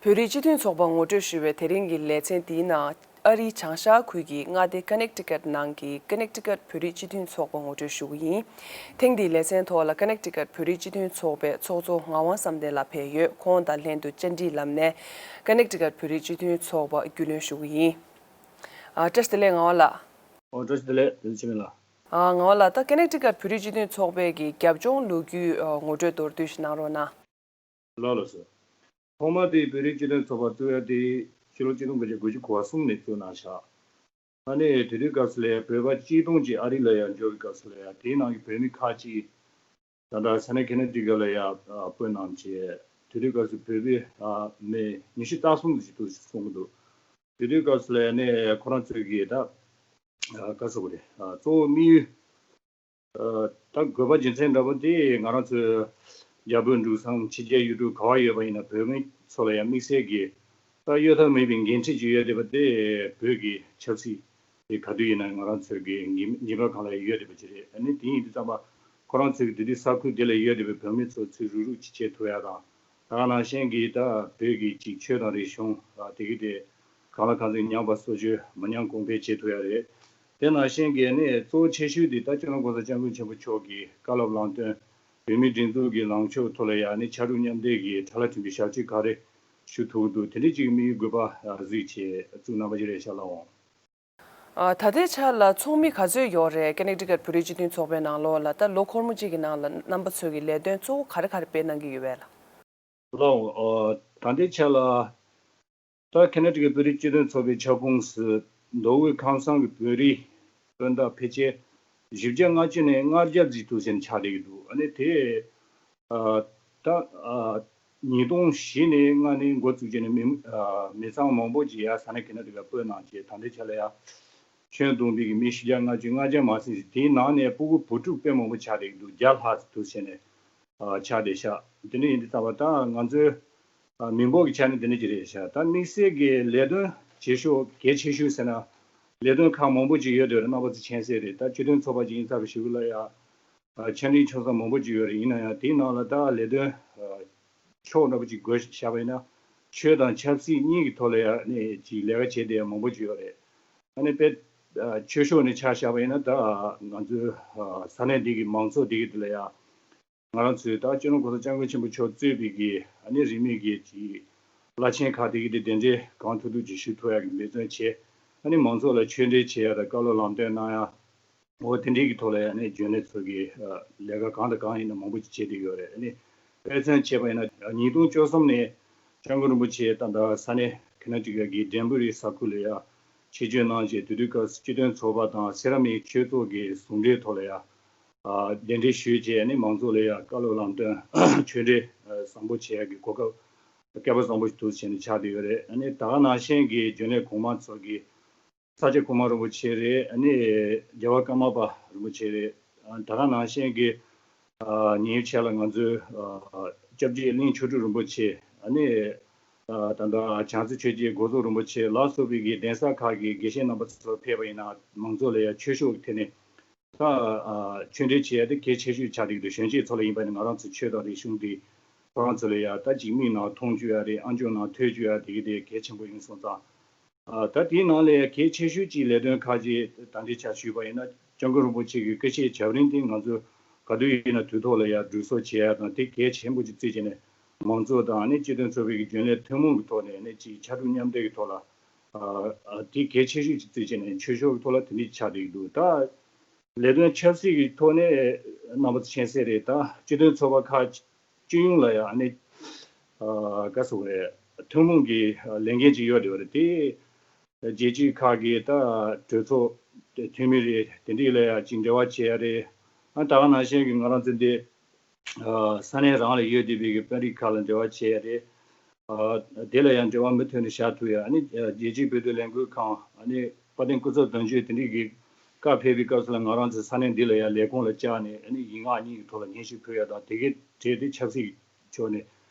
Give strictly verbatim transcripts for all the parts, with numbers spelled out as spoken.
བོད་རིགས་སྤྱི་མཐུན་ཚོགས་པ་ངོ་སྤྲོད་ཞུ་བའི་དེ་རིང་གི་ལེ་ཚན་འདིའི་ནང་ཨ་རིའི་བྱང་ཤར་ཁུལ་གྱི་མངའ་སྡེ་ཀ་ནེག་ཊི་ཀཊ་ནང་གི་ཀ་ནེག་ཊི་ཀཊ་བོད་རིགས་སྤྱི་མཐུན་ཚོགས་པ་ངོ་སྤྲོད་ཞུ་གི་ཡིན། ཐེངས་འདིའི་ལེ་ཚན་ཐོག་ལ་ཀ་ནེག་ཊི་ཀཊ་བོད་རིགས་སྤྱི་མཐུན་ཚོགས་པའི་ཚོགས་གཙོ་ངག་དབང་བསམ་གཏན་ལགས་ཕེབས་ཡོད། ཁོང་དང་ལྷན་དུ་བཅར་འདྲིའི་ལམ་ནས་ཀ་ནེག་ཊི་ཀཊ་བོད་རིགས་སྤྱི་མཐུན་ཚོགས་པ་རྒྱུས་ལོན་ཞུ་གི་ཡིན། ཨ། བཀྲ་ཤིས་བདེ་ལེགས་ངག་དབང་ལགས། ཨོ། བཀྲ་ཤིས་བདེ་ལེགས། བདེ་ལེགས་ཆེ་མེད་ལགས། ཨ། ངག་དབང་ལགས། ད་ཀ་ནེག་ཊི་ཀཊ་བོད་རིགས་སྤྱི་མཐུན་ཚོགས་པའི་གི་རྒྱབ་ལྗོངས་ལོ་རྒྱུས་ཨ་ངོ་སྤྲོད་མདོར་བསྡུས་ཤིག་གནང་རོགས་གནང་། ལགས་ལགས་སོ། ཐོག་མ་དེ་བོད་རིགས་སྤྱི་མཐུན་ཚོགས་པ་བཙུགས་ཡ་དེ་ཕྱི་ལོ་ཆིག་སྟོང་དགུ་བརྒྱ་དགུ་བཅུ་གོ་གསུམ་ནས་བཙུགས་གནང་ཤག་ཨ་ནི་དེ་དུས་སྐབས་སུ་ལ་ཡ་བོད་པ་གཅིག་སྟོང་ཅིག་ཨ་རི་ལ་ཡ་འབྱོར་བའི་སྐབས་སུ་ལ་ཡ་དེའི་ནང་གི་བོད་མི་ཁག་ཅིག་ད་ལྟ་ས་གནས་ཁེ་ན་ཌི་ཀ་ལ་ཡ་ཨ་སྤོས་གནང་བྱས། དེ་དུས་སྐབས་སུ་བོད་པའི་ཨ་མི་ཉི་ཤུ་རྩ་གསུམ་ཅིག་འདུག་གསུང་གི་འདུག་དེ་དུས་སྐབས་སུ་ལ་ཡ་ནི་ཁོ་རང་ཚོས་ཀྱི་ད་ཨ་ག་ཟེར་དགོས་རེད། ཨ་གཙོ་བོ་དམིགས་ཡུལ། ཨ་ད་དགོས་པ་རྒྱུ་མཚན་འདྲ་པོ་དེ་ང་རང་ཚོའི་རྒྱ་བོད་འབྲུག་གསུམ་ཕྱི་རྒྱལ་ཡུལ་གྲུ་ག་བ་ཡོད་པ་ཡིན་ན་བོད་མི་ཚོ་ལ་ཡང་དམིགས་བསལ་གྱི་ད་གཡོལ་ཐབས་མེད་པའི་འགན་འཁྲི་ཅིག་ཡོད་བསྡད་པ་དེ་བོད་ཀྱི་ཆབ་སྲིད་དེ་ག་དུས་ཡིན་ན་ང་རང་ཚོའི་གི་ཉིན་ཉིན་པ་གང་ལ་ཡོད་བསྡད་པ་ཅིག་རེད། ཨ་ནི་དེ་ཡིན་དུས་ཙམ་པ་ཁོ་རང་ཚོའི་གི་དེ་དུས་ས་ཁུལ་དེ་ལ་ཡོད་བསྡད་པའི་བོད་མི་ཚོ་ཚུར་རུག་རུག་ཅིག་བྱེད་ཐུབ་ཡ་དང་། ད་ག་ནང་བཞིན་གྱི་ད་བོད་ཀྱི་ཅིག་ཆོས་དང་རིག་གཞུང་ཨ་དེ་གི་དེ་གང་ལ་གང་འཚམ་ཉམས་པ་གསོ་བཅོས་མ་ཉམས་གོང་འཕེལ་བྱེད་ཐུབ་ཡ་རེད། དེ་ནང་བཞིན་གྱི་ནི་གཙོ་བོ་ཆེ་ཤོས་དེ་ད་སྤྱི་ནོར་༸གོང་ས་༸སྐྱབས་མགོན་ཆེན་པོ་མཆོག་གི་བཀའ་སློབ་ལམ་སྟོན་བོད་མིའི་སྒྲིག་འཛུགས་ཀྱི་ལངས་ཕྱོགས་ཐོག་ལ་ཡ་ནི་ཕྱར་གྲུ་མཉམ་འདེགས་ཀྱི་ཕྲ་ལ་མཐུན་པའི་ཞབས་ཕྱི་ག་རེ་ཞུ་ཐུབ་འདུག་དེ་འདྲའི་ཅིག་དམིགས་ཡུལ་དགོས་པ་གཟིགས་བྱས་བཙུགས་གནང་པ་ཅིག་རེད་ཤག་ལགས་འོང་། ཨ། ད་ལྟའི་ཆ་ལ་ཚོགས་མི་ག་ཚོད་ཡོད་རེད། ཀ་ནེག་ཊི་ཀཊ་བོད་རིགས་སྤྱི་མཐུན་ཚོགས་པའི་ནང་ལོགས་ལ་ད་ལོ་འཁོར་མོ་གཅིག་གི་ནང་ལ་རྣམ་པ་ཚོས་ཀྱི་ལས་དོན་གཙོ་བོ་ག་རེ་ག་རེ་སྤེལ་གནང་གི་ཡོད་པས་ལགས། ལགས་འོང་། ཨ། ད་ལྟའི་ཆ་ལ་ད་ཁེ་ན་ཌ་གི་བོད་རིགས་སྤྱི་མཐུན་ཚོགས་པའི་ཁྱབ་ཁོངས་སུ་མདོ་དབུས་ཁམས་གསུམ་གྱི་བོད་རིགས་སྤུན་ཟླ་ཕལ་ཆེར་བཞི་བརྒྱ་ལྔ་བཅུ་ནས་ལྔ་བརྒྱ་ཙམ་དུ་ཟིན་ཆགས་བསྡད་ཀྱི་འདུག་ཨ་ནི་དེ་ཨ་ད་ཨ་ཉིས་སྟོང་བཞི་ནས་ལྔ་ནས་འགོ་བཙུགས་བྱས་ནས་མི་ཨ་མི་ཚང་མང་པོ་ཅིག་ཡ་ས་གནས་ཁེ་ན་ཌ་ལ་སྤོས་གནང་བྱས། ད་ལྟའི་ཆ་ལ་ཡ་ཁྱོན་བསྡོམས་པའི་གི་མི་བཞི་བརྒྱ་ལྔ་བཅུ་ལྔ་བརྒྱ་མ་ཟིན་ཞིག་དེའི་ནང་ནས་སྤུ་གུ་བུ་ཕྲུག་དཔེ་མང་པོ་ཆགས་བསྡད་ཀྱི་འདུག་བརྒྱ་ལྷག་ཙམ་དུ་བྱས་ནས་ཨ་ཆགས་བསྡད་ཤག་དེ་འདྲ་ཡིན་དུས་ཙམ་པ་ད་ང་ཚོའི་ཨ་མི་འབོར་གྱི་ཆ་ནས་དེ་འདྲ་ཅིག་རེད་ཤག་ད་དམིགས་བསལ་གྱི་ལས་དོན་བྱེད་ཕྱོགས་གལ་ཆེ་ཤོས་ཟེར་ན་ལས་དོན་ཁག་མང་པོ་ཅིག་ཡོད་དེ་རེད། རྣམ་པ་ཚོ་མཁྱེན་གསལ་རེད། ད་སྤྱི་མཐུན་ཚོགས་པ་ཅིག་ཡིན་ཚར་བའི་གཞུག་ལ་ཡ་ཨ་ཆ་འཕྲིན་ཆོག་ས་མང་པོ་ཅིག་ཡོད་རེད། ཡིན་ན་ཡང་དེའི་ནང་ལ་ད་ལས་དོན་ཨ་ཕྱོགས་འདྲ་པོ་ཅིག་བགོས་བཞག་པ་ཡིན་ན་ཆོས་དང་ཆབ་སྲིད་གཉིས་ཀྱི་ཐོག་ལ་ཡ་ནས་ཅིག་ལས་ཀ་བྱེད་བསྡད་ཡ་མང་པོ་ཅིག་ཡོད་རེད། ཨ་ནི་དཔེ་ཨ་ཆོས་ཕྱོགས་ནས་ཆ་བཞག་པ་ཡིན་ན་ད་ང་ཚོའི་ཨ་ས་གནས་འདི་གི་མང་ཚོགས་འདི་གི་དེ་ལ་ཡ་ང་རང་ཚོའི་ད་སྤྱི་ནོར་༸གོང་ས་༸སྐྱབས་མགོན་ཆེན་པོ་མཆོག་གཙོས་པའི་གི་ཨ་ནི་རིས་མེད་ཀྱི་ཅིག་བླ་ཆེན་ཁག་དེ་གི་དེ་གདན་འདྲེན་གང་ཐུབ་ཐུབ་ཅིག་ཞུ་ཐུབ་ཡ་གི་འབད་བརྩོན་བྱས། ཨ་ནི་མང་ཚོགས་ལ་ཆོས་འབྲེལ་བྱེད་ཡ་དང་བཀའ་སློབ་ལམ་སྟོན་གནང་ཡ། འོ་དེ་འདྲའི་གི་ཐོག་ལ་ཡང་ནས་རྒྱུན་ལས་ཚོ་གི་ཨ་ལས་ཀ་གང་དང་གང་ཡིན་ན་མང་པོ་ཅིག་བྱེད་བསྡད་ཡོད་རེད། ཨ་ནི་དཔེ་མཚོན་བྱས་པ་ཡིན་ན་ཉིས་སྟོང་བཅུ་གསུམ་ནས་སྐྱབས་མགོན་རིན་པོ་ཆེ་ད་ལྟ་ས་གནས་ཁེ་ན་ཌི་ཀ་གི་ཌེན་བུ་རི་ས་ཁུལ་ལ་ཡ་ཆིབས་བསྒྱུར་གནང་རྗེས་དེ་དུས་སྐབས་སུ་སྤྱི་མཐུན་ཚོགས་པ་དང་སེ་ར་མིག་ཆོས་ཚོགས་ཀྱི་ཟུང་འབྲེལ་ཐོག་ལ་ཡ་ཨ་གདན་འདྲེན་ཞུས་རྗེས་ཨ་ནི་མང་ཚོགས་ལ་ཡ་བཀའ་སློབ་ལམ་སྟོན་ཆོས་འབྲེལ་ཨ་བཟང་པོ་བྱེད་ཡ་གི་གོ་སྐབས་སྐལ་པ་བཟང་པོ་ཞིག་ཐུགས་བཞེས་ནས་ཆགས་བསྡད་ཡོད་རེད། ཨ་ནི་ད་ག་ནང་བཞིན་གྱི་རྒྱུན་ལས་གོང་མ་ཚོ་གི་ས་སྐྱ་གོང་མ་རིན་པོ་ཆེ་རེད། ཨ་ནི་རྒྱལ་བ་ཀརྨ་པ་རིན་པོ་ཆེ་རེད། ཨ་ད་ག་ནང་བཞིན་གྱི་ཨ་ཉེ་ཆར་ལ་ང་ཚོའི་ཨ་སྐྱབས་རྗེ་གླིང་ཆོས་དྲུག་རིན་པོ་ཆེ། ཨ་ནི་ཨ་ད་ལྟ་བྱང་རྩེ་ཆོས་རྗེ་སྒོ་རྫོགས་རིན་པོ་ཆེ་ལ་སོགས་པའི་གི་གདན་ས་ཁག་གི་དགེ་བཤེས་རྣམ་པ་ཚོ་ཕེབས་པ་ཡིན་ན་མང་ཚོགས་ལ་ཡ་ཆོས་ཕྱོགས་ཀྱི་ཐད་ནས་ད་ཨ་ཆོས་འབྲེལ་བྱེད་ཡ་དེ་གལ་ཆེ་ཤོས་ཆགས་བསྡད་ཀྱི་འདུག་གཞོན་སྐྱེས་ཚོ་ལ་ཡིན་པ་ཡིན་ན་ང་རང་ཚོའི་ཆོས་དང་རིག་གཞུང་འདི་ཁོ་རང་ཚོ་ལ་ཡ་ད་ཅིག་མིག་ནང་མཐོང་བཅུག་ཡ་རེད། ཨ་མཆོག་ནང་ཐོས་བཅུག་ཡ་དེ་གི་དེ་གལ་ཆེན་པོ་ཡིན་སོང་ཙང་། ཨ་ད་དེའི་ནང་ལས་གལ་ཆེ་ཤོས་ཀྱི་ལས་དོན་ཁག་ཅིག་ད་ལྟའི་ཆར་ཞུས་པ་ཡིན་ན་སྐྱབས་མགོན་རིན་པོ་ཆེ་གི་སྐུ་ཕྱྭའི་ཞབས་རིམ་དེ་ང་ཚོ་ག་དུས་ཡིན་ན་དུས་ཐོག་ལ་ཡ་སྒྲུབ་གསོག་བྱེད་ཡ་དང་དེ་གལ་ཆེན་པོ་ཅིག་བརྩིས་བྱས་ནས་མང་ཚོགས་དང་ཨ་ནི་སྤྱི་མཐུན་ཚོགས་པའི་གི་རྒྱུན་ལས་ཐུན་མོང་གི་ཐོག་ནས་ཨ་ནི་ཅིག་ཕྱར་གྲུ་མཉམ་འདེགས་ཀྱི་ཐོག་ལ་ཨ་ཨ་དེ་གལ་ཆེ་ཤོས་ཅིག་བརྩིས་བྱས་ནས་ཆོས་ཕྱོགས་ཀྱི་ཐོག་ལ་དེ་འདྲ་ཆགས་བསྡད་ཀྱི་འདུག་ད་ལས་དོན་ཆབ་སྲིད་ཀྱི་ཐོག་ནས་རྣམ་པ་ཚོ་མཁྱེན་གསལ་རེད། ད་སྤྱི་མཐུན་ཚོགས་པ་ཁག་སྤྱི་ཡོངས་ལ་ཡང་ཨ་ནི་ཨ་ག་ཟེར་དགོས་རེད། ཐུན་མོང་གི་ལས་འགན་ཅིག་ཡོད་རེད་བ་རེད་དེ། རྒྱལ་སྤྱི་ཁག་གི་ད་གྲོས་ཚོགས་འཐུས་མི་རེད། དེ་འདྲ་ལ་ཡང་ཅིག་འབྲེལ་བ་བྱེད་ཡ་རེད། ཨ་ད་ག་ནང་བཞིན་གྱི་ང་རང་ཚོ་འདི་ཨ་ས་གནས་རང་ལ་ཡོད་བསྡད་པའི་གི་དཔོན་རིགས་ཁག་ལ་འབྲེལ་བ་བྱེད་ཡ་རེད། ཨ་དེ་ལ་ཡང་འབྲེལ་བ་མུ་མཐུད་ནས་བཞག་ཐུབ་ཡ། ཨ་ནི་རྒྱལ་སྤྱིའི་བོད་དོན་ལས་འགུལ་ཁང་ཨ་ནི་དཔལ་ལྡན་སྐུ་ཚབ་དོན་གཅོད་དེ་འདྲའི་གི་བཀའ་ཕེབས་པའི་སྐབས་སུ་ལ་ང་རང་ཚོ་ས་གནས་འདི་ལ་ཡང་ལས་ཁུངས་ལ་བཅར་ནས་ཨ་ནི་ཡིག་ངག་གཉིས་ཀྱི་ཐོག་ལ་སྙན་ཞུ་ཕུལ་ཡ་དང་དེ་གའི་གྲས་དེ་ཆབ་སྲིད་ཕྱོགས་ནས་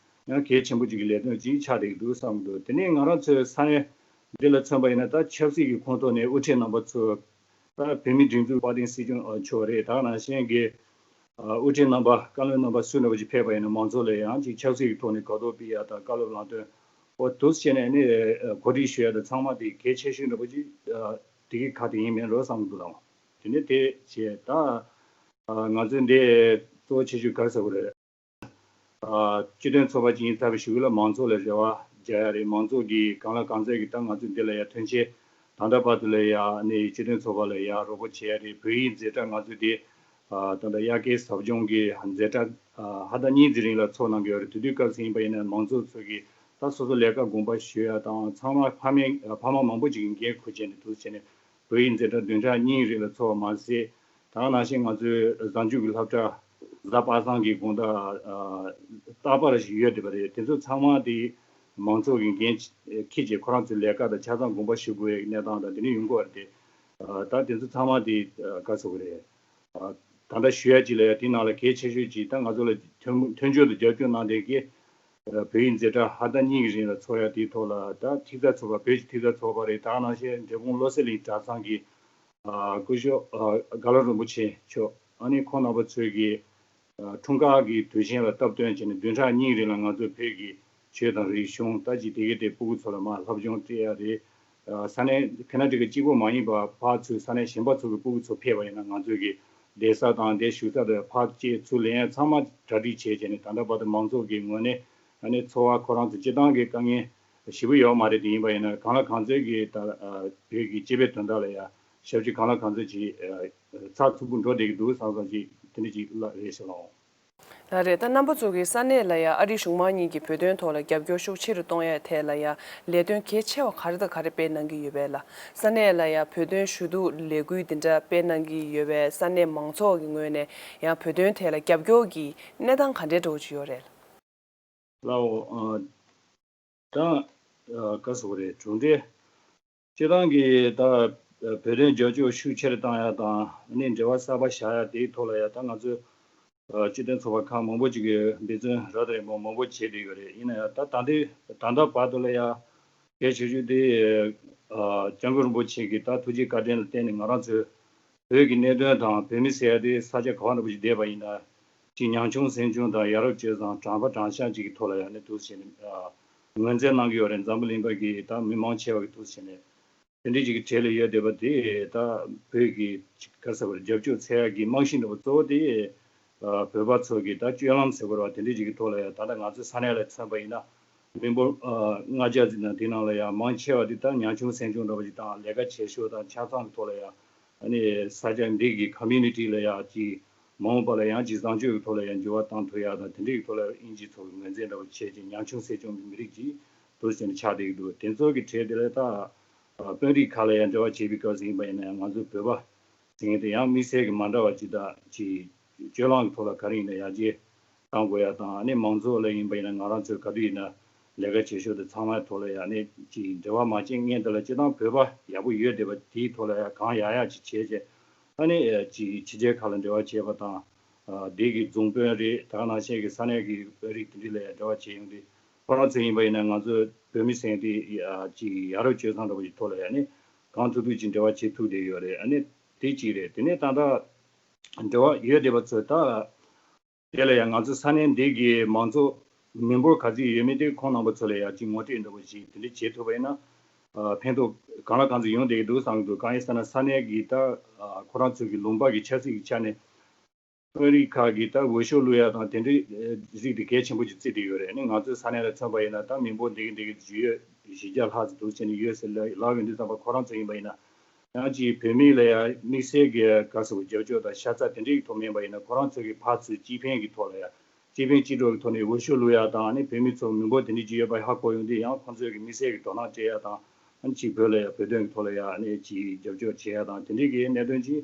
ཡང་གལ་ཆེན་པོ་ཅིག་གི་ལས་དོན་ཅིག་ཆགས་བསྡད་ཀྱི་འདུག་བསམ་གྱི་འདུག་དེ་ནས་ང་རང་ཚོའི་ས་གནས་འདི་ལ་མཚོན་པ་ཡིན་ན་ད་ཆབ་སྲིད་ཀྱི་ཁོངས་གཏོགས་ནས་དབུ་ཁྲིད་རྣམ་པ་ཚོ་ད་བོད་མིའི་སྒྲིག་འཛུགས་དཔལ་ལྡན་སྲིད་སྐྱོང་མཆོག་རེད། ད་ག་ནང་བཞིན་གྱི་ཨ་དབུ་ཁྲིད་རྣམ་པ་བཀའ་བློན་རྣམ་པ་སུ་འདྲ་བོ་ཅིག་ཕེབས་པ་ཡིན་ན་མང་ཚོགས་ལ་ཡང་ཅིག་ཆབ་སྲིད་ཀྱི་ཐོག་ནས་གོ་རྟོགས་སྤེལ་ཡ་དང་བཀའ་སློབ་ལམ་སྟོན་ ཨོ་དུས་བྱས་ནས་ནི་གོ་སྒྲིག་ཞུ་ཡ་དང་ཚང་མ་དེ་གལ་ཆེ་ཤོས་འདྲ་པོ་ཅིག་དེ་གི་ཁ་དེ་ཡིན་མིན་རོ་བསམ་འདུག་ལགས། དེ་ནས་དེ་བྱས་ད་ང་ཚོས་འདི་གཙོ་བོ་ཆེ་ཤོས་ག་རེ་ཟེར་དགོས་རེད། སྤྱི་མཐུན་ཚོགས་པ་ཅིག་ཡིན་ཚར་བའི་གཞུག་ལ་མང་ཚོགས་ལ་རེ་བ་རྒྱག་ཡ་རེད། མང་ཚོགས་ཀྱིས་གང་ལ་གང་འཚམ་གྱིས་ད་ང་ཚོས་འདི་ལ་ཡ་མཐུན་རྐྱེན་ད་ལྟ་བར་དུ་ལ་ཡ་ནི་སྤྱི་མཐུན་ཚོགས་པ་ལ་ཡ་རོགས་པ་བྱེད་ཡ་རེད། བོད་ཡིག་འཛིན་གྲྭ་ང་ཚོས་དེ་ད་ལྟ་དབྱར་ཁའི་ཟབ་སྦྱོང་གི་འཛིན་གྲྭ་ཧ་ད་གཉིས་ཀྱི་རིང་ལ་ཚོགས་གནང་གི་ཡོད་རེད། དེ་དུས་སྐབས་སུ་ཡིན་པ་ཡིན་ན་མང་ཚོགས་ཚོ་གིས་ད་སོ་སོ་ལས་ཀ་དགོངས་པ་ཞུ་ཡ་དང་ཚང་མ་ཕ་མའི་ཕ་མ་མང་པོ་ཅིག་གིས་འགན་འཁུར་བྱས་ནས་དུས་བྱས་ནས་བོད་ཡིག་འཛིན་གྲྭ་བདུན་ཕྲག་གཉིས་རིང་ལ་ཚོགས་པ་མ་ཟད། ད་ག་ནང་བཞིན་ང་ཚོའི་གཟའ་མཇུག་གི་སློབ་གྲྭ་གཟའ་པ་སངས་ཀྱི་དགོང་དག་རྟག་པར་ཞིག་ཡོད་བསྡད་པ་རེད། དེ་ཚོ་ཚང་མ་དེ་མང་ཚོགས་ཀྱི་འགན་འཁྱེར་བྱས་ཁོ་རང་ཚོའི་ལས་ཀ་དང་ཆ་ཚང་དགོངས་པ་ཞུ་དགོས་པའི་གནས་སྟངས་དང་དེ་འདྲ་ཡོང་གི་ཡོད་རེད་དེ། ད་དེ་ཚོ་ཚང་མ་དེ་ག་ཟེར་དགོས་རེད། ད་ལྟ་ཞུ་ཡ་ཅིག་ལ་ཡ་དེའི་ནང་ལ་གལ་ཆེ་ཤོས་ཅིག་ད་ང་ཚོ་ལ་མཐུན་མཐུན་སྦྱོར་དང་རྒྱབ་སྐྱོར་གནང་མཁན་གྱི་བོད་ཡིག་འཛིན་གྲྭ་ཧ་ད་གཉིས་ཀྱི་རིང་ལ་ཚོགས་ཡ་དེའི་ཐོག་ལ་ད་ཐིག་རྩ་ཚོགས་པ་བོད་ཀྱི་ཐིག་རྩ་ཚོགས་པ་རེད། ད་ག་ནང་བཞིན་འབྲས་སྤུངས་བློ་གསལ་གླིང་གྲྭ་ཚང་གི་སྐུ་ཞབས་དགའ་ལོ་རིན་པོ་ཆེ་མཆོག་ཨ་ནི་ཁོང་རྣམ་པ་ཚོས་ཀྱི་འཁྲུངས་སྐར་གྱི་དུས་ཆེན་ལ་སྟབས་བསྟུན་བྱས་ནས་བདུན་ཕྲག་གཉིས་རིང་ལ་ང་ཚོས་བོད་ཀྱི་ཆོས་དང་རིག་གཞུང་ད་ཅི་དེ་གའི་དེ་སྤུ་གུ་ཚོ་ལ་མར་སློབ་སྦྱོང་སྤྲད་ཡ་རེད། ས་གནས་ཁེ་ན་ཌ་གི་གཅིག་པོ་མ་ཡིན་པར་ཕར་ཚུར་ས་གནས་གཞན་པ་ཚོ་གི་སྤུ་གུ་ཚོ་ཕེབས་པ་ཡིན་ན་ང་ཚོས་ཀྱི་བསྡད་ས་དང་དེ་བཞུགས་ས་དང་ཕར་སྐྱེལ་ཚུར་ལེན་ཡ་ཚང་མ་གྲ་སྒྲིག་བྱས་བྱས་ནས་ད་ལྟ་བར་དུ་མང་ཚོགས་ཀྱི་ངོས་ནས་ཨ་ནི་འཚོ་བ་ཁོ་རང་ཚོ་སྤྱི་བཏང་གི་དཀའ་ངལ་ཞེ་པོ་ཡོད་མ་རེད། དེ་ཡིན་པ་ཡིན་ན་གང་ལ་གང་འཚམ་གྱིས་ད་བོད་ཀྱི་སྤྱི་པའི་དོན་དག་ལ་ཡ་ཞབས་ཕྱི་གང་ལ་གང་འཚམ་ཅིག་ཚགས་ཚུད་པོ་འགྲོ་བསྡད་ཀྱི་འདུག་བསམ་བསམ་ཅིག་དེ་འདྲ་ཅིག་ལ་རེད་ཟེར་ལགས། ལགས་རེད། ད་རྣམ་པ་ཚོ་གིས་ས་གནས་ལ་ཡ་ཨ་རིའི་གཞུང་མང་གཉིས་ཀྱིས་བོད་དོན་ཐོག་ལ་རྒྱབ་སྐྱོར་ཤུགས་ཆེ་རུ་གཏོང་ཡ་ཐད་ལ་ཡ་ལས་དོན་གལ་ཆེ་བ་ག་རེ་དང་ག་རེ་སྤེལ་གནང་གི་ཡོད་པས་ལགས། ས་གནས་ལ་ཡ་བོད་དོན་ཞུ་གཏུག་ལས་འགུལ་འདི་འདྲ་སྤེལ་གནང་གི་ཡོད་པས་ས་གནས་མང་ཚོགས་ཀྱི་ངོས་ནས་ཡང་བོད་དོན་ཐད་ལ་རྒྱབ་སྐྱོར་གྱི་གནས་སྟངས་ག་འདྲའི་འདྲ་བོ་ཅིག་ཡོད་རེད་ལགས། ལའོ། ཨ། ད། ཨ། ག་ཟེར་དགོས་རེད། གྲུབ་འབྲས། སྤྱིར་བཏང་གི་ད་བོད་དོན་རྒྱབ་སྐྱོར་ཤུགས་ཆེ་རུ་བཏང་ཡ་དང་ཨ་ནི་འབྲེལ་བ་གསར་པ་བཞག་ཡ་དེའི་ཐོག་ལ་ཡ་ད་ང་ཚོས་སྤྱི་མཐུན་ཚོགས་པ་ཁག་མང་པོ་ཅིག་གིས་འབད་བརྩོན་རབ་དང་རིམ་པ་མང་པོ་བྱས་བསྡད་ཡོད་རེད། ཡིན་ན་ཡང་ད་ད་ལྟའི་ད་ལྟ་བར་དུ་ལ་ཡ་གལ་ཆེ་ཤོས་དེ་སྐྱབས་མགོན་རིན་པོ་ཆེ་གི་ད་ཐུགས་རྗེ་བཀའ་དྲིན་ལ་བརྟེན་ནས་ང་རང་ཚོས་བོད་ཀྱི་གནད་དོན་དང་བོད་མི་ཟེར་ཡ་དེ་ས་ཆ་ག་བ་འདྲ་པོ་ཞིག་བསྡད་པ་ཡིན་ན་ཅིག་ཉམ་ཆུང་སེམས་ཆུང་དང་ཡ་རབས་སྤྱོད་བཟང་དྲང་པ་དྲང་བཞག་ཅིག་གི་ཐོག་ལ་ཡང་ནས་འདུག་ཟེར་ནས་ངོས་འཛིན་གནང་གི་ཡོད་རེད། འཛམ་བུ་གླིང་པ་གི་ད་མི་མང་ཆེ་བ་གི་འདུག་ཟེར་ནས་དེ་འདྲ་ཅིག་གི་གྲས་ལ་ཡོད་བསྡད་པ་དེ་ད་བོད་ཀྱི་ག་རེ་ཟེར་བ་རེད། རྒྱབ་སྐྱོར་འཚོལ་ཡ་གི་རྨང་གཞི་འདྲ་པོ་གཙོ་བོ་དེ་བོད་པ་ཚོ་གི་ད་སྤྱོད་ལམ་ཟེར་དགོས་རེད་བ། དེ་འདྲ་ཅིག་གི་ཐོག་ལ་ཡང་ད་ལྟ་ང་ཚོའི་ས་གནས་ལ་མཚོན་པ་ཡིན་ན། མི་འབོར་ལྔ་བརྒྱ་ཙམ་དང་དེ་ནང་ལ་ཡང་མང་ཆེ་བ་དེ་ད་ཉམ་ཆུང་སེམས་ཆུང་འདྲ་པོ་ཞིག་དང་ལས་ཀ་བྱེད་ཤུགས་དང་ཆ་ཚང་གི་ཐོག་ལ་ཡང་ཨ་ནི་ས་ཆ་འདི་གི་ཀོ་མུ་ནི་ཊི་ལ་ཡང་ཅིག་མ་འོངས་པ་ལ་ཡང་ཅིག་བཟང་སྤྱོད་ཀྱི་ཐོག་ལ་ཡང་འགྱུར་བ་བཏང་ཐུབ་ཡ་དང་དེ་འདྲའི་གི་ཐོག་ལ་ཨིན་ཇི་ཚོ་གི་ངོས་འཛིན་འདྲ་པོ་བྱས་ཅིང་ཉམ་ཆུང་སེམས་ཆུང་གི་མི་རིགས་ཀྱི་འདུག་ཟེར་ནས་ཆགས་བསྡད་ཀྱི་འདུག་དེ་ཚོ་གི་གྲས་དེ་ལ་ད་དཔོན་རིགས་ཁག་ལ་ཡང་འབྲེལ་བ་བྱེད་པའི་སྐབས་སུ་ཡིན་པ་ཡིན་ན་ཡང་ང་ཚོ་བོད་པ་ཟེར་མཁན་དེ་ཡང་དམིགས་བསལ་གྱི་མ་འདྲ་བ་ཅིག་དང་ཅིག་སྤྱོད་ལམ་གྱི་ཐོག་ལ་ག་རེ་ཡིན་ན་ཡར་རྒྱས་གཏང་དགོས་ཡ་དང་ཨ་ནི་མང་ཚོགས་ལ་ཡིན་པ་ཡིན་ན་ང་རང་ཚོས་ག་དུས་ཡིན་ན་ལས་ཀ་བྱེད་ཕྱོགས་དེ་ཚང་མའི་ཐོག་ལ་ཡ་ཨ་ནི་ཅིག་འབྲེལ་བ་མ་བྱེད་སྔོན་དེ་ལ་སྤྱིར་བཏང་བོད་པ་ཡག་པོ་ཡོད་བསྡད་པ་དེའི་ཐོག་ལ་ཡ་གང་ཡག་ཡག་ཅིག་བྱས་བྱས་ཨ་ནི་ཅིག་ཕྱི་རྒྱལ་ཁག་ལ་འབྲེལ་བ་བྱས་པ་དང་དེ་གི་རྫོང་དཔོན་རེད། ད་ག་ནང་བཞིན་གྱི་ས་གནས་ཀྱི་དཔོན་རིགས་དེ་འདྲ་ལ་ཡ་འབྲེལ་བ་བྱས་ཡོང་དུས་ཁོ་རང་ཚོ་ཡིན་པ་ཡིན་ན་ང་ཚོ་བོད་མི་ཟེར་མཁན་དེ་ཅིག་ཡ་རབས་སྤྱོད་བཟང་འདྲ་པོ་ཞིག་ཐོག་ལ་ཡ་ཨ་ནི་གང་ཐུབ་ཐུབ་ཅིག་འབྲེལ་བ་བྱེད་ཐུབ་བསྡད་ཡོད་རེད། ཨ་ནི་དེ་གཅིག་རེད། དེ་ནས་ད་ལྟ་འབྲེལ་བ་ཡོད་བསྡད་པ་ཚོ་ད། དེ་ལ་ཡང་ང་ཚོ་ས་གནས་འདི་གི་མང་ཚོགས་མི་འབོར་ག་ཚོད་ཡོད་མེད་དེ་ཁོང་རྣམ་པ་ཚོ་ལ་ཡང་ཅིག་ངོ་སྤྲོད་འདྲ་པོ་ཞིག་དེ་འདྲ་བྱེད་ཐུབ་པ་ཡིན་ན། ཕན་ཐོགས་གང་ལ་གང་འཚམ་ཡོང་བསྡད་ཀྱི་འདུག་བསམ་གྱི་འདུག་གང་ཡིན་ཟེར་ན་ས་གནས་ཀྱི་ད་ཁོ་རང་ཚོ་གི་ལུང་པ་གི་ཆབ་སྲིད་ཀྱི་ཆ་ནས་དཔོན་རིགས་ཁག་གིས་ད་འོས་ཤོག་བླུག་ཡ་དང་དེ་འདྲའི་རིགས་དེ་གལ་ཆེན་པོ་ཅིག་བརྩིས་བསྡད་ཡོད་རེད། ཨ་ནི་ང་ཚོའི་ས་གནས་ལ་མཚོན་པ་ཡིན་ན་ད་མི་འབོར་འདི་གི་འདི་གི་ཡོད་བཞི་བརྒྱ་ལྷག་ཙམ་འདུག་ཟེར་ནས་ཡོད་ཟེར་ལབ་ཡོང་དུས་ཙམ་པ་ཁོ་རང་ཚོ་ཡིན་པ་ཡིན་ན། ཡང་ཅིག་བོད་མི་ལ་ཡང་དམིགས་བསལ་གྱི་ག་ཟེར་རྒྱབ་སྐྱོར་དང་ཤ་ཚ་དེ་འདྲའི་ཐོག་མིན་པ་ཡིན་ན་ཁོ་རང་ཚོ་གི་ཕར་ཚུར་སྤྱི་ཕན་གྱི་ཐོག་ལ་ཡང་སྤྱི་ཕན་སྤྱི་གྲོགས་ཀྱི་ཐོག་ནས་འོས་ཤོག་བླུག་ཡ་དང་ཨ་ནི་བོད་མི་ཚོ་མི་འབོར་དེ་འདྲའི་ཅིག་ཡོད་པ་ཧ་གོ་ཡོང་དུས་ཡང་ཁོང་ཚོས་ཀྱི་དམིགས་བསལ་གྱི་དོ་སྣང་སྤྲད་ཡ་དང་ཨ་ནི་ཅིག་བོད་ལ་ཡང་བོད་དོན་གྱི་ཐོག་ལ་ཡང་ཨ་ནི་ཅིག་རྒྱབ་སྐྱོར་བྱེད་ཡ་དང་དེ་འདྲའི་གི་གནད་དོན་ཅིག་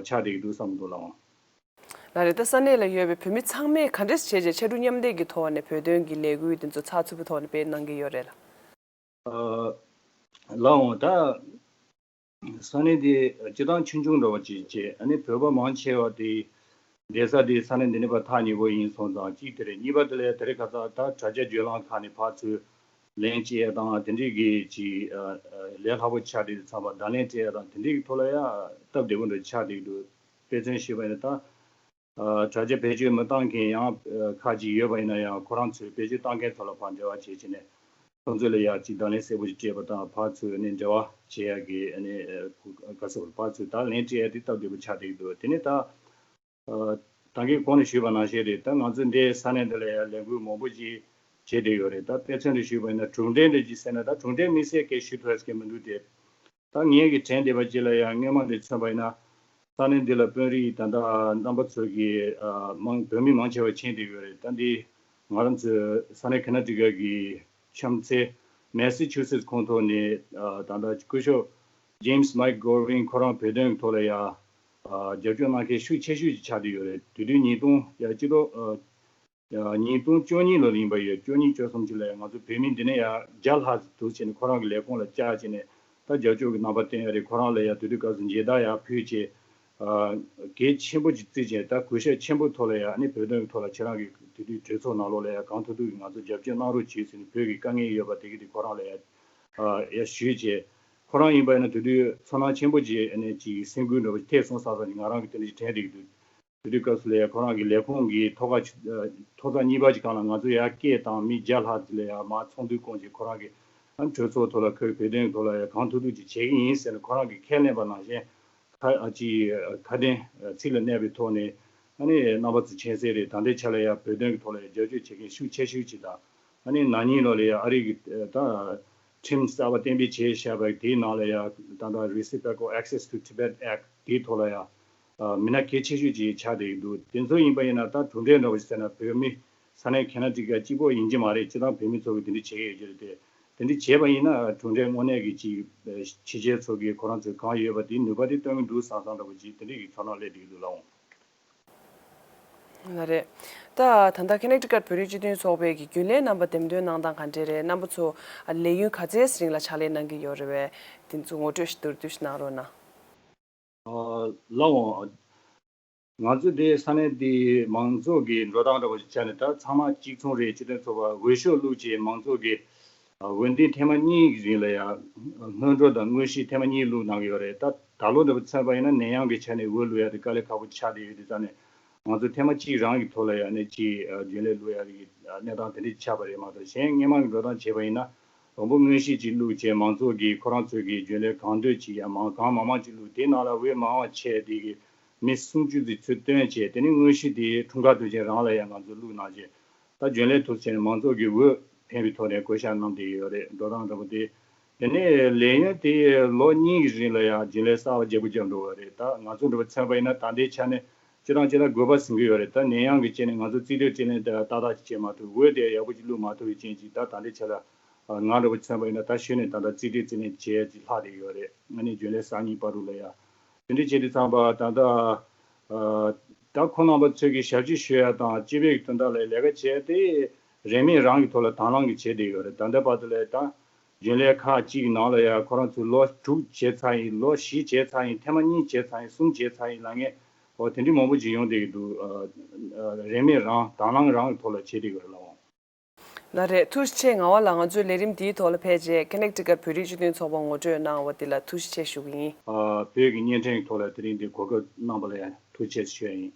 ཆགས་བསྡད་ཀྱི་འདུག་བསམ་གྱི་འདུག་ལགས། ལགས་རེད། ད་ས་གནས་ལ་ཡོད་པའི་བོད་མི་ཚང་མས་ག་འདྲས་བྱས་རྗེས་ཕྱར་གྲུ་མཉམ་འདེགས་ཀྱི་ཐོག་ནས་བོད་དོན་གྱི་ལས་འགུལ་དེ་ཚོ་ཚགས་ཚུད་པའི་ཐོག་ནས་སྤེལ་གནང་གི་ཡོད་རེད་ལགས། ལའོ་ད། ས་གནས་དེ་སྤྱི་བཏང་ཆུང་ཆུང་འདྲ་བ་ཅིག་བྱས་ཨ་ནི་བོད་པ་མང་ཆེ་བ་དེ་བསྡད་ས་དེ་ས་གནས་འདི་ནས་ཕར་ཐག་ཉེ་པོ་ཡིན་སོང་ཙང་གཅིག་དེ་རེད། གཉིས་པ་དེ་ལ་དེ་རིང་ཁ་སང་ད་དྲ་རྒྱ་བརྒྱུད་ལམ་ཁག་ནས་ཕར་ཚུར་ལན་སྤྲད་ཡ་དང་དེ་འདྲའི་གི་ཅིག་ལས་སླ་པོ་ཆགས་བསྡད་དུས་ཙམ་པ་བརྡ་ལན་སྤྲད་ཡ་དང་དེ་འདྲའི་གི་ཐོག་ལ་ཡ་སྟབས་བདེ་པོ་འདྲ་ཆགས་བསྡད་ཀྱི་འདུག་དཔེ་མཚོན་ཞུས་པ་ཡིན་ན་ད། དྲ་རྒྱ་བེད་སྤྱོད་མི་བཏང་མཁན་ཡང་ཁག་ཅིག་ཡོད་པ་ཡིན་ན་ཡང་ཁོ་རང་ཚོས་བེད་སྤྱོད་བཏང་མཁན་ཚོ་ལ་ཕར་འབྲེལ་བ་བྱེད་བྱས་ནས་ ཁོང་ཚོ་ལ་ཡ་གཅིག་བརྡ་ལན་གསལ་པོ་ཞིག་སྤྲད་པ་དང་ཕར་ཚུར་ནས་འབྲེལ་བ་བྱེད་ཡ་གི་ཨ་ནི་ག་ཟེར་བ་ཕར་ཚུར་ད་ལན་སྤྲད་ཡ་དེ་སྟབས་བདེ་པོ་ཆགས་བསྡད་ཀྱི་འདུག་དེ་ནས་ད། ད་གིན་གོང་ནས་ཞུས་པ་ནང་བཞིན་རེད། ད་ང་ཚོ་འདིའི་ས་གནས་འདི་ལ་ཡང་ལས་འགུལ་མང་པོ་ཅིག་བྱེད་བསྡད་ཡོད་རེད། ད་དཔེ་མཚོན་དུ་ཞུས་པ་ཡིན་ན་གྲུབ་འབྲས་འདྲ་ཅིག་ཟེར་ན་ད་གྲུབ་འབྲས་དམིགས་བསལ་གང་ཞུ་ཐུབ་ཡ་ཟེར་མཁན་མི་འདུག་སྟེ། ད་ངས་གི་དྲན་བསྡད་པ་ཅིག་ལ་ཡང་སྔོན་མ་ནས་མཚོན་པ་ཡིན་ན་ས་གནས་འདི་ལ་དཔོན་རིགས་ད་ལྟ་རྣམ་པ་ཚོ་གི་མང་བོད་མི་མང་ཆེ་བ་ཕྱིན་བསྡད་ཡོད་རེད། ད་འདི་ང་རང་ཚོའི་ས་གནས་ཁ་ན་ཊི་ཀ་གི་ཆབ་སྲིད་མེ་སི་ཆུ་སེ་ཁོངས་གཏོགས་ནས་ད་ལྟ་སྐུ་ཞབས་James McGovern ཁོ་རང་བོད་དོན་གྱི་ཐོག་ལ་ཡ། རྒྱབ་སྐྱོར་གནང་མཁན་ཤུགས་ཆེ་ཤོས་ཅིག་ཆགས་བསྡད་ཡོད་རེད། དེ་དུས་ཉིས་སྟོང་ཡ་སྤྱི་ལོ་ཉིས་སྟོང་བཅུ་གཉིས་ལོ་ལ་ཡིན་པ་ཡོད། བཅུ་གཉིས་བཅུ་གསུམ་ཅིག་ལ་ཡ་ང་ཚོ་བོད་མི་འདི་ནས་ཡ་བརྒྱ་ལྷག་འདུག་བྱས་ནས་ཁོ་རང་གི་ལས་ཁུངས་ལ་བཅར་བྱས་ནས་ད་རྒྱབ་སྐྱོར་གྱི་རྣམ་པ་བསྟན་ཡ་རེད། ཁོ་རང་ལ་ཡ་དེ་དུས་སྐབས་སུ་མཇལ་དར་ཡ་ཕུལ་བྱས་གལ་ཆེན་པོ་ཅིག་བརྩིས་བྱས་ད་གུས་ཞབས་ཆེན་པོ་ཐོག་ལ་ཡ་ཨ་ནི་བོད་དོན་གྱི་ཐོག་ལ་ཁྱེད་རང་གི་དེ་དུས་གྲོས་ཚོགས་ནང་ལོགས་ལ་ཡ་གང་ཐུབ་ཐུབ་ཀྱིས་ང་ཚོ་རྒྱབ་སྐྱོར་གནང་རོགས་བྱེད་ཟེར་ནས་བོད་ཀྱི་དཀའ་ངལ་ཡོད་པ་དེ་གི་དེ་ཁོ་རང་ལ་ཡ་ཡ་ཞུས་བྱས། ཁོ་རང་ཡིན་པ་ཡིན་ན་དེ་དུས་ཚོར་སྣང་ཆེན་པོ་ཅིག་ཨ་ནི་ཅིག་སེམས་འགུལ་འདྲ་པོ་ཅིག་ཐེབས་སོང་བསམ་བསམ་ཅིག་ང་རང་གི་དེ་འདྲ་ཅིག་དྲན་བསྡད་ཀྱི་འདུག་དེ་དུས་སྐབས་སུ་ལ་ཡ་ཁོ་རང་གི་ལས་ཁུངས་ཀྱི་ཐོག་ཁ་ཐོག་ཚད་གཉིས་པ་ཅིག་སྒང་ལ་ང་ཚོ་ཡ་སྐད་བཏང་མི་བརྒྱ་ལྷག་ཅིག་ལ་ཡ་མར་ཚོགས་འདུ་བསྐོང་བྱས་ཁོ་རང་གི་ཨ་ནི་གྲོས་ཚོགས་ཐོག་ལ་ཁོས་བོད་དོན་ཐོག་ལ་ཡ་གང་ཐུབ་ཐུབ་ཅིག་བྱེད་ཀྱི་ཡིན་ཟེར་ནས་ཁོ་རང་གིས་ཁས་ལེན་པ་ནང་བཞིན། ཁ་ཨ་ཅི་ཁ་དན་ཚིག་ལ་གནས་པའི་ཐོག་ནས་ཨ་ནི་རྣམ་པ་ཚོ་མཁྱེན་གསལ་རེད། ད་ལྟའི་ཆ་ལ་ཡང་བོད་དོན་གྱི་ཐོག་ལ་ཡང་རྒྱབ་སྐྱོར་བྱེད་མཁན་ཤུགས་ཆེ་ཤོས་ཅིག་དང་ཨ་ནི་ན་ནིང་ལོ་ལ་ཡང་ཨ་རི་གི་ད་ཁྲིམས་གསར་པ་གཏན་འབེབས་བྱས་བཞག་པ་དེའི་ནང་ལ་ཡང་ད་ལྟ་Reciprocal Access to Tibet Act དེའི་ཐོག་ལ་ཡང་མི་སྣ་གལ་ཆེ་ཤོས་ཅིག་ཆགས་བསྡད་ཀྱི་འདུག་དེ་ཚོ་ཡིན་པ་ཡིན་ན་ད་གྲུབ་འབྲས་འདྲ་བོ་ཞིག་ཟེར་ན་བོད་མི་ས་གནས་ཁ་ན་ཊི་ཀ་གཅིག་པོ་ཡིན་གྱི་མ་རེད། སྤྱིར་བཏང་བོད་མི་ཚོ་གིས་དེ་འདྲ་བྱེད་ཀྱི་ཡོད་ཀྱི་རེད་དེ། དེ་འདྲ་བྱས་པ་ཡིན་ན་གྲུབ་འབྲས་དངོས་གནས་ཀྱི་ཅིག་ཕྱི་རྒྱལ་ཚོ་གིས་ཁོ་རང་ཚོས་གང་ཡོད་པ་དེ་ནུས་པ་དེ་སྟོན་གྱི་འདུག་བསམ་བསམ་འདྲ་པོ་ཅིག་དེ་འདྲ་གི་ཚོར་སྣང་སླེབས་བསྡད་ཀྱི་འདུག་ལགས་འོང་། ལགས་རེད། ད་ད་ལྟ་ཁ་ན་ཊི་ཀ་བོད་རིགས་སྤྱི་མཐུན་ཚོགས་པའི་གི་རྒྱུན་ལས་རྣམ་པ་འདེམས་ཐོན་གནང་སྟངས་ག་འདྲས་རེད། རྣམ་པ་ཚོ་ལས་ཡུན་ག་ཚད་རིང་ལ་ཕྱག་ལས་གནང་གི་ཡོད་རེད་པས། དེ་ཚོ་ངོ་སྤྲོད་ཞིག་མདོར་བསྡུས་ཤིག་གནང་རོགས་གནང་། ལགས་འོང་། ང་ཚོ་འདི་ས་གནས་འདིའི་མང་ཚོགས་ཀྱི་འགྲོ་སྟངས་འདྲ་པོ་ཞིག་ཆ་ནས་ད་ཚང་མ་གཅིག་མཚུངས་རེད། སྤྱི་མཐུན་ཚོགས་པ་འོས་ཤོག་བླུགས་རྗེས་མང་ཚོགས་ཀྱི་འོས་འདེམས་ཐེངས་མ་གཉིས་ཀྱི་རིང་ལ་ཡང་སྔོན་འགྲོ་དང་དངོས་གཞི་ཐེངས་མ་གཉིས་བླུགས་གནང་གི་ཡོད་རེད། ད་ད་ལོ་འདྲ་པོ་མཚོན་པ་ཡིན་ན་ནད་ཡམས་ཀྱི་ཆ་ནས་འོས་བླུགས་ཡ་དེ་དཀའ་ལས་ཁག་པོ་ཆགས་བསྡད་ཡོད་དུས་ཙང་ནས་ང་ཚོ་ཐེངས་མ་གཅིག་རང་གི་ཐོག་ལ་ཡང་ནས་ཅིག་རྒྱུན་ལས་བླུགས་ཡ་གི་གནས་སྟངས་དེ་འདྲ་ཆགས་པ་རེད་མ་གཏོགས་གཞན་སྔོན་མ་གི་འགྲོ་སྟངས་བྱས་པ་ཡིན་ན། དང་པོ་དངོས་གཞི་གཅིག་བླུགས་བྱས་མང་ཚོགས་ཀྱིས་ཁོ་རང་ཚོས་ཀྱི་རྒྱུན་ལས་གང་འདོད་ཅིག་ཡང་མང་གང་མང་མང་ཅིག་བླུགས། དེའི་ནང་ལ་འོས་མང་བ་ཆེ་དེ་གི་མི་སུམ་ཅུ་ཙམ་ཚུར་བཏོན་བྱས། དེ་ནས་དངོས་གཞི་དེ་འཁྲུངས་སྐར་དུས་ཆེན་རང་ལ་ཡང་ང་ཚོས་བླུགས་གནང་བྱས་ད་རྒྱུན་ལས་ཐུགས་ཆེན་མང་ཚོགས་ཀྱི་འོས་འཕེན་པའི་ཐོག་ནས་བསྐོ་བཞག་གནང་བསྡད་ཡོད་རེད། འགྲོ་སྟངས་འདྲ་པོ་དེ། དེ་ནས་ལས་ཡུན་དེ་ལོ་གཉིས་ཀྱི་རིང་ལ་ཡང་རྒྱུན་ལས་གསར་པ་བརྗེ་པོ་བརྒྱབ་འགྲོ་བ་རེད། ད་ང་ཚོ་འདྲ་པོ་མཚོན་པ་ཡིན་ན་ད་ལྟའི་ཆ་ནས་སྤྱིར་བཏང་སྤྱིར་བཏང་དགོས་པ་ཟིན་གྱི་ཡོད་རེད། ད་ནད་ཡམས་ཀྱི་རྐྱེན་ནས་ང་ཚོ་རྩིས་སྤྲོད་རྩིས་ལེན་དེ་ཏག་ཏག་ཅིག་བྱས་མ་ཐུབ། འོས་དེ་ཡག་པོ་ཅིག་བླུགས་མ་ཐུབ་པའི་རྐྱེན་གྱིས་ད་ད་ལྟའི་ཆ་ལ་ང་འདྲ་པོ་མཚོན་པ་ཡིན་ན་ད་གཞི་ནས་ད་ལྟ་རྩིས་སྤྲོད་རྩིས་ལེན་བྱས་ཡ་ཅིག་ལྷག་བསྡད་ཡོད་རེད། ཨ་ནི་རྒྱུན་ལས་གསར་རྙིང་བར་དུ་ལ་ཡ་དེ་འདྲ་བྱས་དུས་ཙམ་པ་ད་ལྟ་ད་ཁོང་རྣམ་པ་ཚོས་ཀྱི་ཞབས་ཕྱི་ཞུ་ཡ་དང་སྤྱི་པའི་དོན་དག་ལ་ལས་ཀ་བྱས་ཏེ་རིན་མེད་རང་གི་ཐོག་ལ་དང་བླངས་ཀྱིས་བྱས་བསྡད་ཡོད་རེད། ད་ལྟ་བར་དུ་ལ་ད། རྒྱུན་ལས་ཁག་གཅིག་གི་ནང་ལ་ཡང་ཁོ་རང་ཚོས་ལོ་དྲུག་བྱས་ཚར་ཡིན། ལོ་བཞི་བྱས་ཚར་ཡིན། ཐེངས་མ་གཉིས་བྱས་ཚར་ཡིན། གསུམ་བྱས་ཚར་ཡིན་ལབ་མཁན་འོ་དེ་འདྲ་མང་པོ་ཅིག་ཡོང་བསྡད་ཀྱི་འདུག་ཨ་ཨ་རིན་མེད་རང་དང་བླངས་རང་གི་ཐོག་ལ་བྱས་བསྡད་ཡོད་རེད་ལགས་འོང་། ལགས་རེད། ཐུགས་རྗེ་ཆེ། ངག་དབང་ལགས། ང་ཚོའི་ལས་རིམ་འདིའི་ཐོག་ལ་ཕེབས་རྗེས་ཀ་ནེག་ཊི་ཀཊ་བོད་རིགས་སྤྱི་མཐུན་ཚོགས་པ་ངོ་སྤྲོད་གནང་བ་འདི་ལ་ཐུགས་རྗེ་ཆེ་ཞུ་གི་ཡིན། ཨ་བོད་ཀྱི་བརྙན་འཕྲིན་གྱི་ཐོག་ལ་དེ་རིང་འདི་གོ་སྐབས་གནང་བ་ལ་ཡང་ཐུགས་རྗེ་ཆེ་ཞུ་ཡ་ཡིན།